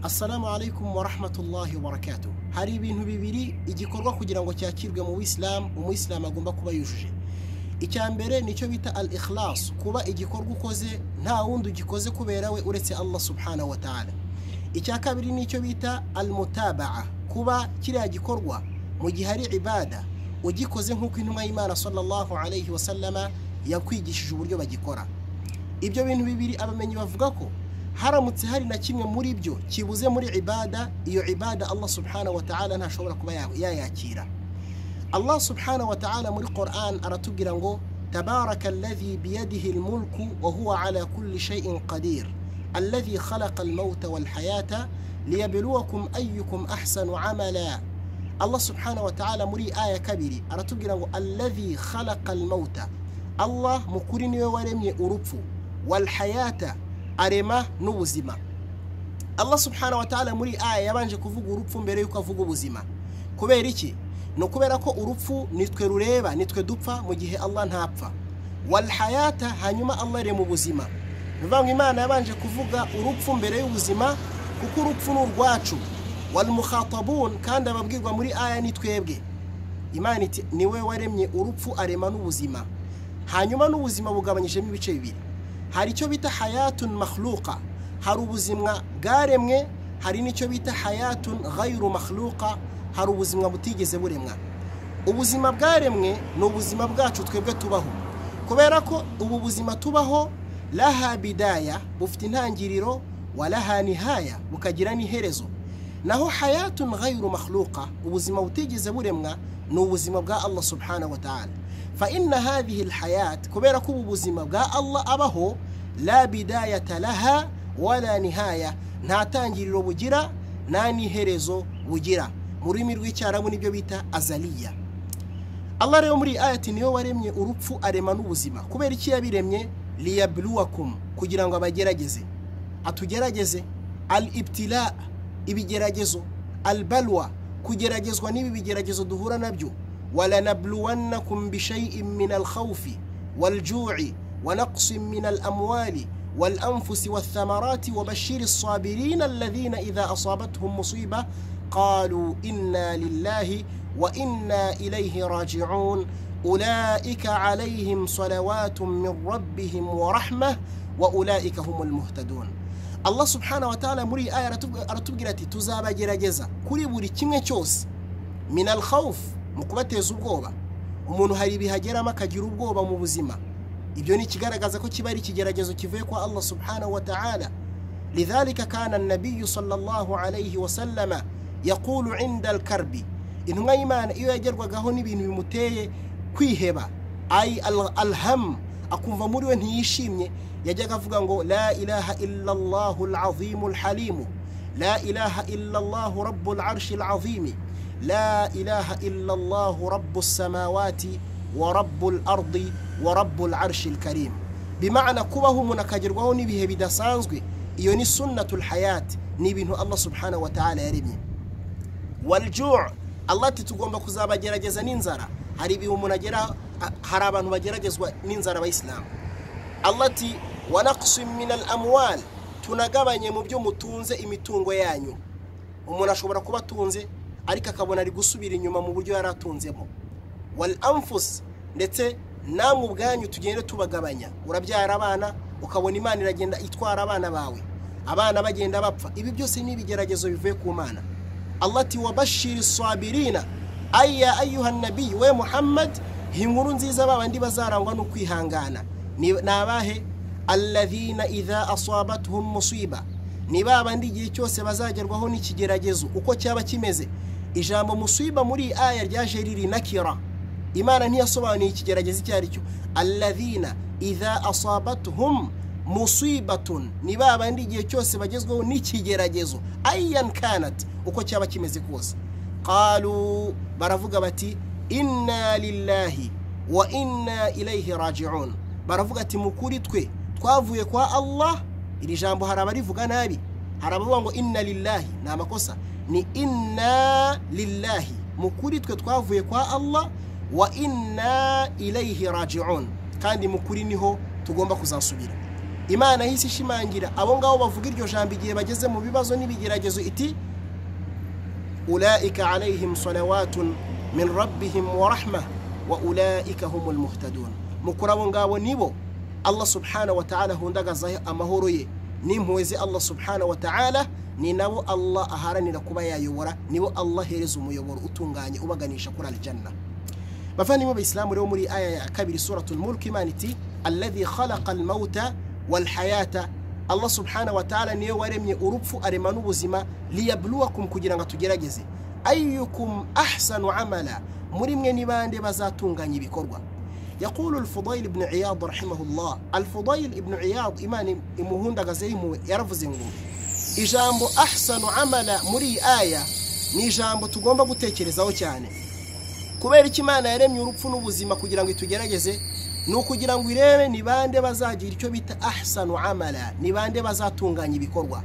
Assalamu alaikum wa rahmatullahi wa barakatuh. Hari ibintu bibiri igikorwa kugira ngo cyakirwe mu Islam, umuyisilamu agomba kuba yujuje. Icya mbere nicyo bita al-ikhlas, kuba igikorwa ukoze nta wundi ugikoze kubera we uretse Allah subhanahu wa ta'ala. Icya kabiri nicyo bita al-mutaba'a, kuba kiriya gikorwa mu gihe ari ibada ugikoze nk'uko intumwa y'Imana sallallahu alayhi wasallama yakwigishije uburyo bagikora. Ibyo bintu bibiri abamenyi bavuga ko haramutse hari na kimwe muri byo kibuze muri ibada, iyo ibada Allah subhanahu wa ta'ala ntashobora kuba yayakira. Allah subhanahu wa ta'ala muri Quran aratubwira ngo tabaraka alladhi biyadihi almulku wa huwa ala kulli shay'in qadir alladhi khalaqa almauta wal hayata liyabluwakum ayyukum ahsanu amala. Allah subhanahu wa ta'ala muri aya kabiri aratubwira ngo alladhi khalaqa almauta, Allah mukuri niwe waremye urupfu, wal hayata arema n'ubuzima. Allah subhanahu wa ta'ala muri aya yabanje kuvuga urupfu mbere yuko avuga ubuzima. Kubera iki? No kubera ko urupfu nitwe rureba, nitwe dupfa mu gihe Allah ntapfa. Wal hayata, hanyuma Allah arema ubuzima. Bivuga Imana yabanje kuvuga urupfu mbere y'ubuzima kuko urupfu ni urwacu. Wal mukhatabun, kandi ababwirwa muri aya ni twebwe. Imana iti niwe waremye urupfu arema n'ubuzima. Hanyuma n'ubuzima bugabanyijemo ibice bibiri. Hari icyo bita hayatun makhluqa, hari ubuzima bwaremwe, hari n'icyo bita hayatun ghayru makhluqa, hari ubuzima butigeze buremwa. Ubuzima bwaremwe ni ubuzima bwacu twebwe tubaho. Kubera ko ubu buzima tubaho laha bidaya, bufite intangiriro, walaha nihaya, bukagira n'iherezo. Naho hayatun ghayru makhluqa, ubuzima butigeze buremwa ni ubuzima bwa Allah subhanahu wa ta'ala. Fa inna hadhihi alhayat, kubera ko ubu buzima bwa Allah abaho, la bidayata laha wala nihaya, nta tangiriro bugira nta n'iherezo bugira. Mu rurimi rw'icyarabu nibyo bita azaliya. Allah rero muri ayati niyo waremye urupfu arema n'ubuzima. Kubera iki yabiremye? Liyabluwakum, kugira ngo abagerageze, atugerageze. Al-ibtila, ibigeragezo, al-balwa, kugeragezwa n'ibi bigeragezo duhura nabyo. Walanabluwannakum bishay'in min al-khawfi wal-ju'i wa naqsin min al-amwali wal-anfusi wath-thamarati wa bashiri as-sabirin alladhina idha asabatuhum musiba qalu inna lillahi wa inna ilayhi raji'un ulaika alayhim salawatun min rabbihim wa rahmah wa ulaika humul muhtadun. Allah subhanahu wa ta'ala muri aya aratubwira ati tuzabagerageza kuri buri kimwe cyose. Min al-khawf, mu kubateza ubwoba. Umuntu hari ibihageramo akagira ubwoba mu buzima, ibyo ni ikigaragaza ko kiba ari ikigeragezo kivuye kwa Allah subhanahu wa ta'ala. Lidhalika kana an-nabiy sallallahu alayhi wa sallama yaqulu inda al-karbi, intumwa y'Imana iyo yagerwagaho n'ibintu bimuteye kwiheba, ay alham, akumva muri we ntiyishimye, yajyaga avuga ngo la ilaha illa Allahu al-azim al-halim, la ilaha illa Allahu rabbul arshi al-azim, la ilaha illa Allahu rabbus samawati wa rabbul ardi wa rabbul arshi al-karim. Bima'ana kubaho umuntu akagerwaho n'ibihe bidasanzwe, iyo ni sunnatul hayat, ni ibintu Allah subhanahu wa ta'ala yaremye. Wal-ju' Allah ati tugomba kuzabagerageza n'inzara. Hari ibihe umuntu agera, hari abantu bageragezwa n'inzara abayisilamu. Allah ati wa naqsin min al-amwal, tunagabanye mu byo mutunze imitungo yanyu. Umuntu ashobora kuba atunze ariko akabona ari gusubira inyuma mu buryo yaratunzemo. Wal anfus, ndetse namwe ubwanyu tugende tubagabanya. Urabyara abana ukabona Imana iragenda itwara abana bawe, abana bagenda bapfa. Ibi byose ni ibigeragezo bivuye ku Mana. Allah ati wabashiri sabirina, ayya ayuha nabi, we Muhammad, inkuru nziza babandi bazarangwa no kwihangana. Ni abahe? Alladhina idha asabatuhum musiba, ni babandi igihe cyose bazagerwaho n'ikigeragezo uko cyaba kimeze. Ijambo musiba muri aya ryaje riri nakira, Imana ntiyasobanuye ikigeragezo icyo ari cyo. Alladhina idha asabatuhum musibatun, ni babandi igihe cyose bagezweho n'ikigeragezo, ayan kanat, uko cyaba kimeze kose. Qalu, baravuga bati inna lillahi wa inna ilayhi raji'un. Baravuga ati mukuri twe twavuye kwa Allah. Iri jambo hari abarivuga nabi, hari abavuga ngo inna lillahi, ni amakosa, ni inna lillahi, mukuri twe twavuye kwa Allah, wa inna ilayhi raji'un, kandi mukuri niho tugomba kuzasubira. Imana yahise ishimangira abo ngabo bavuga iryo jambo igihe bageze mu bibazo n'ibigeragezo iti ulaika alayhim salawatun min rabbihim wa rahma wa ulaika humul muhtadun. Mukuri abo ngabo nibo Allah subhanahu wa ta'ala ahundagazaho amahoro ye n'impuhwe ze. Allah subhanahu wa ta'ala ni nabo Allah aharanira kuba yayobora, nibo Allah ahereza umuyoboro utunganye ubaganisha kuri aljanna. Bavandimwe b'Isilamu, rero muri aya ya kabiri suratul Mulk Imana iti alladhi khalaqa al-mauta wal hayata. Allah subhanahu wa ta'ala niwe waremye urupfu arema n'ubuzima, liyabluwakum, kugira ngo atugerageze, ayyukum ahsanu amala, muri mwe ni bande bazatunganya ibikorwa. يقول الفضيل بن عياض رحمه الله، الفضيل بن عياض إيمان imuhundagazeho impuhwe, yaravuze ngo ijambo ahsanu amala muri iyi aya ni ijambo tugomba gutekerezaho cyane. Kubera iki Imana yaremye urupfu n'ubuzima kugira ngo itugerageze? Ni ukugira ngo irebe ni bande bazagira icyo bita ahsanu amala, ni bande bazatunganya ibikorwa.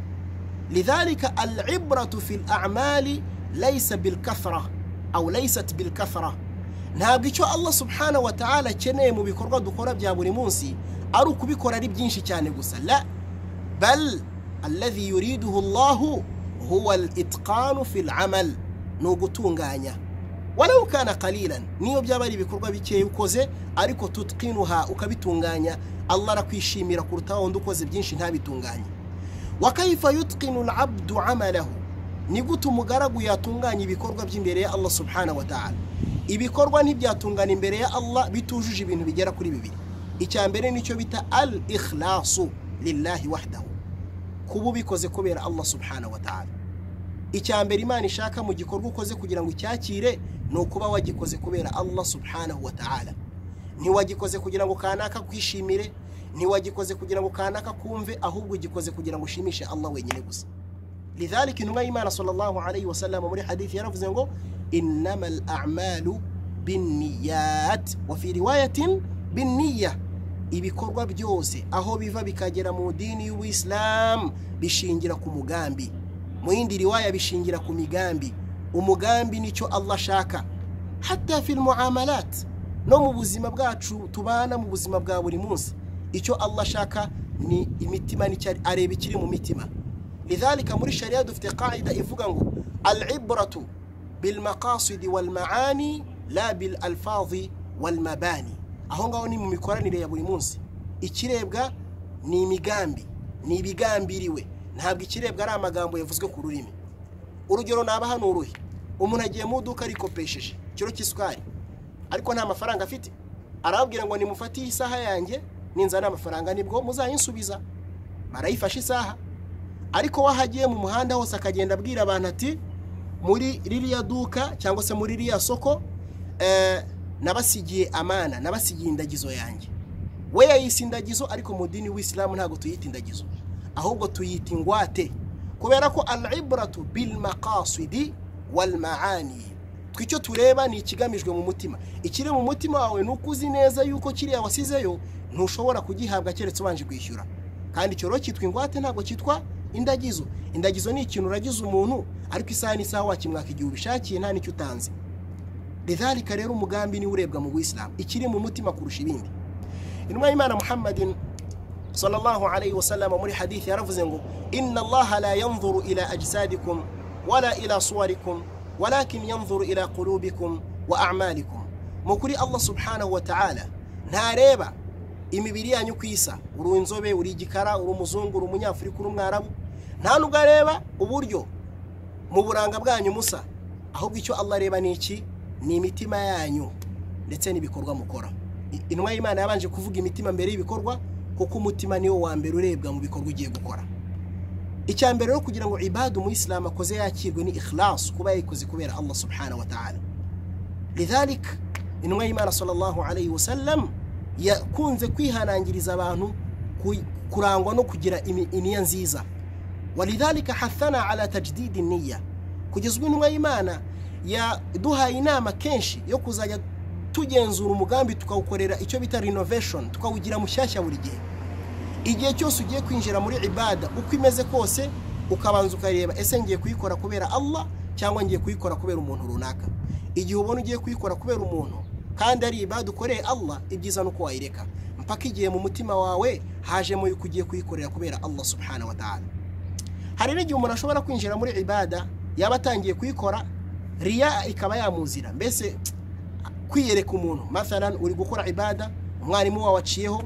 Lidhalika al-ibratu fil a'mali laysa bil kathra aw laysat bil kathra. Ntabwo icyo Allah subhanahu wa ta'ala akeneye mu bikorwa dukora bya buri munsi ari ukubikora ari byinshi cyane gusa, la bal alladhi yuriduhu Allah huwa al-itqanu fil amal, ni ugutunganya walau kana qalilan, niyo byaba ari ibikorwa bikeya ukoze ariko tutqinuha, ukabitunganya, Allah arakwishimira kuruta wundi ukoze byinshi ntabitunganye. Wa kayfa yutqinu al-abdu amalahu, ni gute umugaragu yatunganya ibikorwa by'imbere ya Allah subhanahu wa ta'ala? Ibikorwa ntibyatungana imbere ya Allah bitujuje ibintu bigera kuri bibiri. Icya mbere nicyo bita al-ikhlasu lillahi wahdahu, kuba ubikoze kubera Allah subhanahu wa ta'ala. Icya mbere Imana ishaka mu gikorwa ukoze kugira ngo icyakire ni ukuba wagikoze kubera Allah subhanahu wa ta'ala. Ntiwagikoze kugira ngo kanaka kwishimire, ntiwagikoze kugira ngo kanaka kumve, ahubwo ugikoze kugira ngo ushimishe Allah wenyine gusa. Lidhalika intumwa y'Imana sallallahu alayhi wasallam muri hadithi yaravuze ngo innama al-a'malu binniyat wa fi riwayatin binniya. Ibikorwa byose aho biva bikagera mu dini y'Ubuislamu bishingira ku mugambi, mu yindi riwaya bishingira ku migambi. Umugambi nicyo Allah ashaka hatta fil muamalat, no mu buzima bwacu tubana mu buzima bwa buri munsi, icyo Allah ashaka ni imitima, nicyo areba ikiri mu mitima. Lidhalika muri sharia dufite qaida ivuga ngo al-ibratu bil maqasid wal maani la bil alfazi wal mabani. Aho ngaho ni mu mikoranire ya buri munsi, ikirebwa ni imigambi, ni ibigambiriwe, ntabwo ikirebwa ari amagambo yavuzwe ku rurimi. Urugero naba hano uruhe, umuntu agiye mu iduka arikopesheje ikiro cy'isukari ariko nta mafaranga afite, arababwira ngo nimufate isaha yanjye ninzana amafaranga nibwo muzayinsubiza. Barayifashe isaha, ariko wahagiye mu muhanda hose akagenda abwira abantu ati muri ririya duka cyangwa se muri ririya soko nabasigiye amana, nabasigiye indagizo yanjye. We yayise indagizo, ariko mu dini w'Isilamu ntabwo tuyita indagizo, ahubwo tuyita ingwate, kubera ko al-ibratu bil maqasidi wal maani. Twicyo tureba ni ikigamijwe mu mutima. Ikiri mu mutima wawe nuko uzi neza yuko kiriya wasizeyo ntushobora kugihabwa keretse ubanje kwishyura. Kandi icyo rero cyitwa ingwate, ntabwo cyitwa indagizo. Indagizo ni ikintu uragize umuntu ariko isaha n'isaha wakimwaka igihe ubishakiye nta n'icyo utanze. Lidhalika rero umugambi ni urebwa mu Buislamu, ikiri mu mutima kurusha ibindi. Intumwa y'Imana Muhammadin sallallahu alayhi wasallam muri hadithi yaravuze ngo inna Allaha la yanzuru ila ajsadikum wala ila suwarikum walakin yanzuru ila qulubikum wa a'malikum. Mukuri Allah subhanahu wa ta'ala ntareba imibiri yanyu kwisa, uri inzobe, uri igikara, uri umuzungu, uri umunyafurika, uri umwarabu, nta nubwo areba uburyo mu buranga bwanyu musa, ahubwo icyo Allah areba ni iki? Ni imitima yanyu ndetse n'ibikorwa mukora. Intumwa y'Imana yabanje kuvuga imitima mbere y'ibikorwa, kuko umutima niwo wa mbere urebwa mu bikorwa ugiye gukora. Icya mbere rero kugira ngo ibada umuyisilamu akoze yakirwe ni ikhlas, kuba yayikoze kubera Allah subhanahu wa ta'ala. Lidhalik intumwa y'Imana sallallahu alayhi wasallam yakunze kwihanangiriza abantu kurangwa no kugira iniya nziza. Walidhalika hathana ala tajdidi niyya. Kugeza ubwo intumwa y'Imana yaduhaye inama kenshi yo kuzajya tugenzura umugambi tukawukorera icyo bita renovation, tukawugira mushyashya buri gihe. Igihe cyose ugiye kwinjira muri ibada uko imeze kose, ukabanza ukareba ese ngiye kuyikora kubera Allah cyangwa ngiye kuyikora kubera umuntu runaka. Igihe ubona ugiye kuyikora kubera umuntu kandi ari ibada ukoreye Allah, ibyiza nuko wayireka. mpaka igihe mu mutima wawe hajemo yuko ugiye kuyikorera kubera Allah subhanahu wa ta'ala. Hari n'igihe umuntu ashobora kwinjira muri ibada yaba atangiye kuyikora riya ikaba yamuzira, mbese kwiyereka umuntu. Mathalan uri gukora ibada, umwarimu wawe aciyeho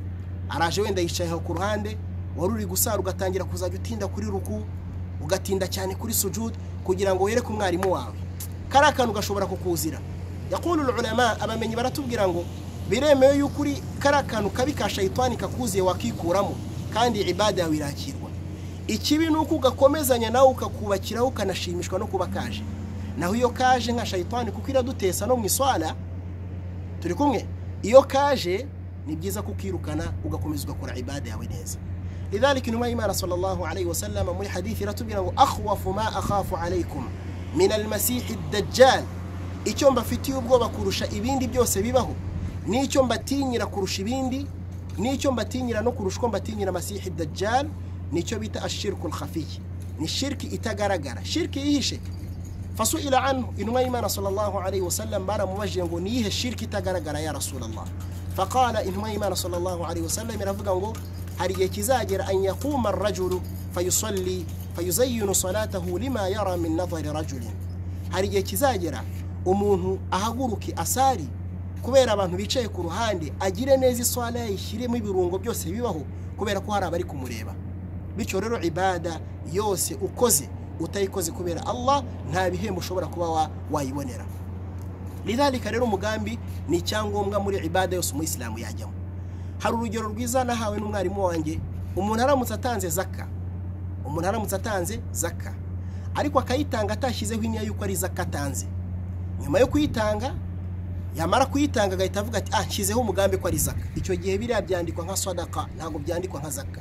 araje wenda yicayeho ku ruhande, wari uri gusara ugatangira kuzajya utinda kuri ruku, ugatinda cyane kuri sujud kugira ngo wereke umwarimu wawe. Kari akantu gashobora kukuzira. Yaqulu ulama, abamenyi baratubwira ngo biremewe yuko uri kari akantu kabi ka shayitani kakuziye wakikuramo kandi ibada yawe irakirwa. Ikibi ni uko ugakomezanya nawe ukakubakiraho ukanashimishwa no kuba kaje. Naho iyo kaje nka shayitani kuko iradutesa no mu iswala, turi kumwe, iyo kaje ni byiza kukirukana ugakomeza ugakora ibada yawe neza. Lidhalika intumwa y'Imana sallallahu alayhi wasallam muri hadithi iratubwira ngo akhwafu ma akhafu alaykum min almasihi ad-dajjal, icyo mbafitiye ubwoba kurusha ibindi byose bibaho, n'icyo mbatinyira kurusha ibindi, n'icyo mbatinyira no kurusha uko mbatinyira masihi ad-dajjal, nicyo bita ashirku al-khafi, ni shirki itagaragara, shirki yihishe. Fasuila anhu, intumwa y'Imana sallallahu alayhi wasallam baramubajije ngo niyihe shirki itagaragara ya Rasulallah? Faqala, intumwa y'Imana sallallahu alayhi wasallam iravuga ngo hari igihe kizagera an yaquma ar-rajulu fayusalli fayuzayyinu salatahu lima yara min nadhari rajulin. Hari igihe kizagera umuntu ahaguruke asari kubera abantu bicaye ku ruhande, agire neza iswala yayishyiremo ibirungo byose bibaho kubera ko hari abari kumureba. Bityo rero ibada yose ukoze utayikoze kubera Allah nta bihembo ushobora kuba wayibonera. Lidhalika rero umugambi ni icyangombwa muri ibada yose umuyisilamu yajyamo. Hari urugero rwiza nahawe n'umwarimu wanjye, umuntu aramutse atanze zaka, umuntu aramutse atanze zaka ariko akayitanga atashyizeho inya yuko ari zaka atanze, nyuma yo kuyitanga yamara kuyitanga agahita avuga ati nshyizeho umugambi ko ari zaka, icyo gihe biriya byandikwa nka sadaka, ntabwo byandikwa nka zaka.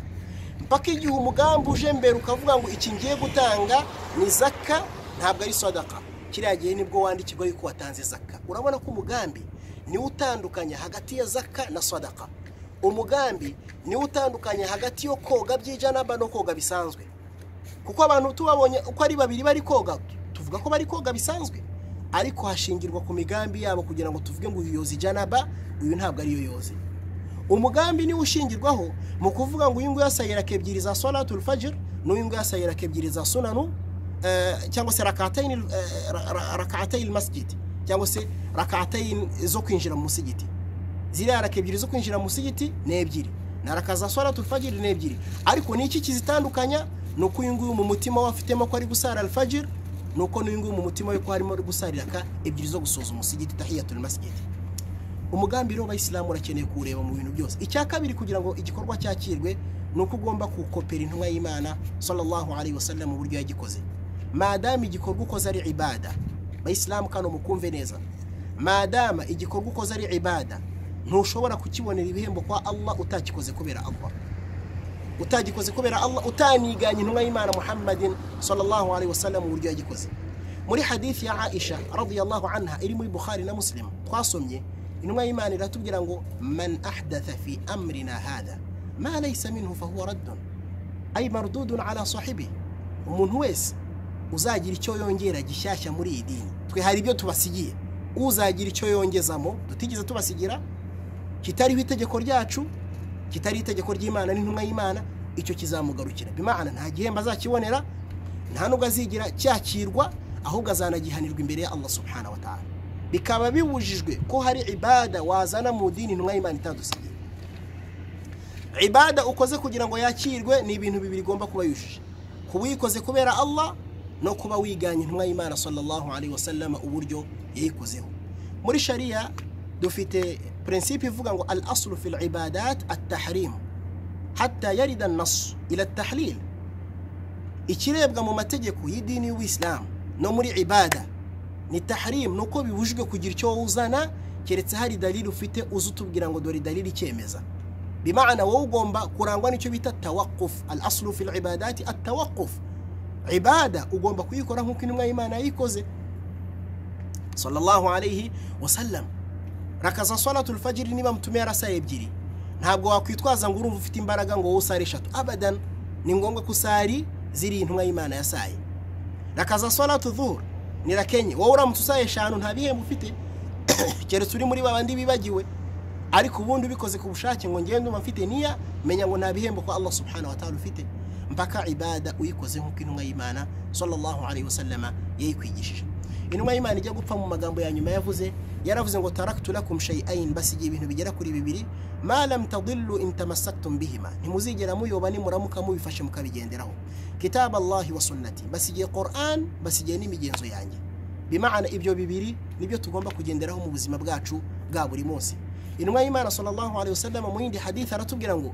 Mpaka igihe umugambi uje mbere ukavuga ngo iki ngiye gutanga ni zaka ntabwo ari sadaka, kiriya gihe nibwo wandikirwa yuko watanze zaka. Urabona ko umugambi niwo utandukanya hagati ya zaka na sadaka. Umugambi niwo utandukanya hagati yo koga by'ijanaba no koga bisanzwe. Kuko abantu tubabonye uko ari babiri bari koga, tuvuga ko bari koga bisanzwe, ariko hashingirwa ku migambi yabo kugira ngo tuvuge ngo uyu yoza ijanaba, uyu ntabwo ariyo yoze. Umugambi niwo ushingirwaho mu kuvuga ngo uyu nguyu yasayira ebyiri za salatul fajr n'uyu nguyu yasayira ebyiri za sunanu, cyangwa se rak'atayn masjid, cyangwa se rak'atayn zo kwinjira mu musigiti. Ziriya raka ebyiri zo kwinjira mu musigiti ni ebyiri, na raka za salatul fajr ni ebyiri, ariko ni iki kizitandukanya? Ni uko uyu nguyu mu mutima we afitemo ko ari gusara al-fajr, ni uko n'uyu nguyu mu mutima we ko harimo gusarira raka ebyiri zo gusoza umusigiti, tahiyatul masjid. Umugambi rero abayisilamu urakeneye kuwureba mu bintu byose. Icya kabiri kugira ngo igikorwa cyakirwe ni uko ugomba gukopera intumwa y'Imana sallallahu alayhi wasallam mu buryo yagikoze. Madama igikorwa ukoze ari ibada, bayisilamu kano mukumve neza, madama igikorwa ukoze ari ibada ntushobora kukibonera ibihembo kwa Allah utakikoze kubera Allah, utagikoze kubera Allah, utaniganye intumwa y'Imana Muhammadin sallallahu alayhi wasallam mu buryo yagikoze. Muri hadithi ya Aisha radiyallahu anha iri muri Bukhari na Muslim twasomye, intumwa y'Imana iratubwira ngo man ahdatha fi amrina hadha ma laysa minhu fahuwa raddun ay mardudun ala sahibi. Umuntu wese uzagira icyo yongera gishyashya muri iyi dini, twe hari ibyo tubasigiye, uzagira icyo yongezamo tutigeze tubasigira kitariho itegeko ryacu, kitari itegeko ry'Imana n'intumwa y'Imana, icyo kizamugarukira. Bimana nta gihembo azakibonera, nta nubwo azigira cyakirwa, ahubwo azanagihanirwa imbere ya Allah subhanahu wa ta'ala. Bikaba bibujijwe ko hari ibada wazana mu dini intumwa y'Imana itadusigiye. Ibada ukoze kugira ngo yakirwe ni ibintu bibiri igomba kuba yujuje: kuba uyikoze kubera Allah no kuba wiganye intumwa y'Imana sallallahu alayhi wasallam uburyo yayikozeho. Muri sharia dufite principe ivuga ngo al aslu fil ibadat at-tahrim hatta yarida an-nass ila at-tahlil. Ikirebwa mu mategeko y'idini y'Ubuislamu no muri ibada ni tahrim, nuko bibujijwe kugira icyo uzana keretse hari dalili ufite uzutubwira ngo dore dalili icyemeza. Bimaana wowe ugomba kurangwa n'icyo bita tawaqquf. Al aslu fil ibadati at-tawaqquf. Ibada ugomba kuyikora nk'uko intumwa y'Imana yayikoze sallallahu alayhi wasallam. Raka za salatul fajr niba mtume yarasa ebyiri, ntabwo wakwitwaza ngo urumva ufite imbaraga ngo wowe usare eshatu, abadan ni ngombwa kusari ziri intumwa y'Imana yasaye. Raka za salatu dhuhur ni rakenye, wowe uramutse usaye eshanu nta bihembo ufite keretse uri muri babandi bibagiwe. Ariko ubundi ubikoze ku bushake ngo ngende ndumva mfite niya, menya ngo nta bihembo kwa Allah subhanahu wa ta'ala ufite, mpaka ibada uyikoze nk'uko intumwa y'Imana sallallahu alayhi wasallama yayikwigishije. Intumwa y'Imana ijya gupfa mu magambo ya nyuma yavuze, yaravuze ngo taraktu lakum shay'ain, basigiye ibintu bigera kuri bibiri, ma lam tadillu in tamassaktum bihima, ntimuzigera muyoba nimuramuka mubifashe mukabigenderaho. Kitab Allahi wa sunnati, basigiye Qur'an, basigiye n'imigenzo yanjye. Bimaana ibyo bibiri nibyo tugomba kugenderaho mu buzima bwacu bwa buri munsi. Intumwa y'Imana sallallahu alayhi wasallam mu yindi hadith aratubwira ngo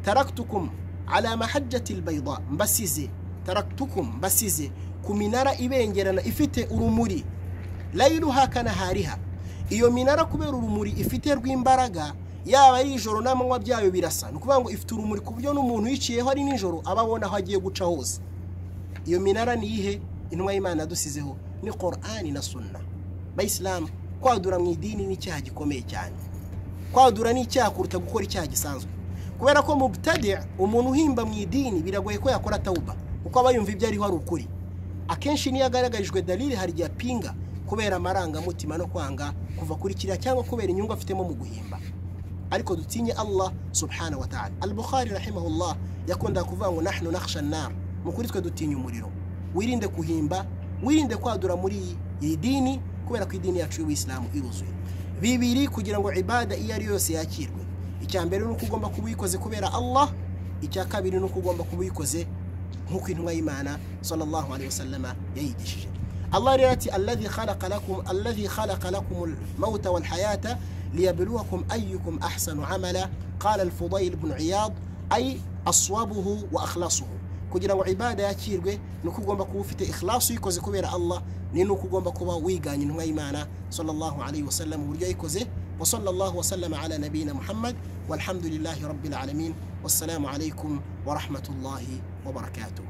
taraktukum ala mahajjati albayda, mbasize, taraktukum, mbasize ku minara ibengerana ifite urumuri, lailuha kanahariha. Iyo minara kubera urumuri ifite rw'imbaraga, yaba ari ijoro n'amanywa byayo birasa. Ni ukuvuga ngo ifite urumuri ku buryo n'umuntu yiciyeho ari nijoro aba abona aho agiye guca hose. Iyo minara ni iyihe? Intumwa y'Imana yadusizeho ni Qur'ani na Sunna. Bayisilamu, kwadura mu idini ni icyaha gikomeye cyane. Kwadura ni icyaha kuruta gukora icyaha gisanzwe, kubera ko mubtadi, umuntu uhimba mu idini, biragoye ko yakora tauba, kuko aba yumva ibyo ariho ari ukuri. Akenshi niyo agaragarijwe dalili hari igihe apinga kubera amarangamutima no kwanga kuva kuri kiriya, cyangwa kubera inyungu afitemo mu guhimba. Ariko dutinye Allah subhanahu wa ta'ala. Al-Bukhari rahimahullah yakundaga kuvuga ngo nahnu nakhsha an-nar, mu kuri twe dutinya umuriro. Wirinde kuhimba, wirinde kwadura muri iyi dini, kubera ko idini yacu y'Ubuyisilamu iruzuye. Bibiri kugira ngo ibada iyo ari yose yakirwe, icya mbere ni uko ugomba kuba uyikoze kubera Allah, icya kabiri ni uko ugomba kuba uyikoze nk'uko intumwa y'Imana sallallahu alayhi wasallama yayigishije. Allah rero ati alladhi khalaqa lakum, alladhi khalaqa lakum al-mauta wal hayata liyabluwakum ayyukum ahsanu amala. Qala al-Fudayl ibn Iyad ay aswabuhu wa akhlasuhu. Kugira ngo ibada yakirwe ni uko ugomba kuba ufite ikhlas, uyikoze kubera Allah, ni nuko ugomba kuba wiganye intumwa y'Imana sallallahu alayhi wasallam uburyo yayikoze. Wa sallallahu wasallama ala nabiyina Muhammad walhamdulillahi rabbil alamin, wassalamu alaykum wa rahmatullahi wa barakatuh.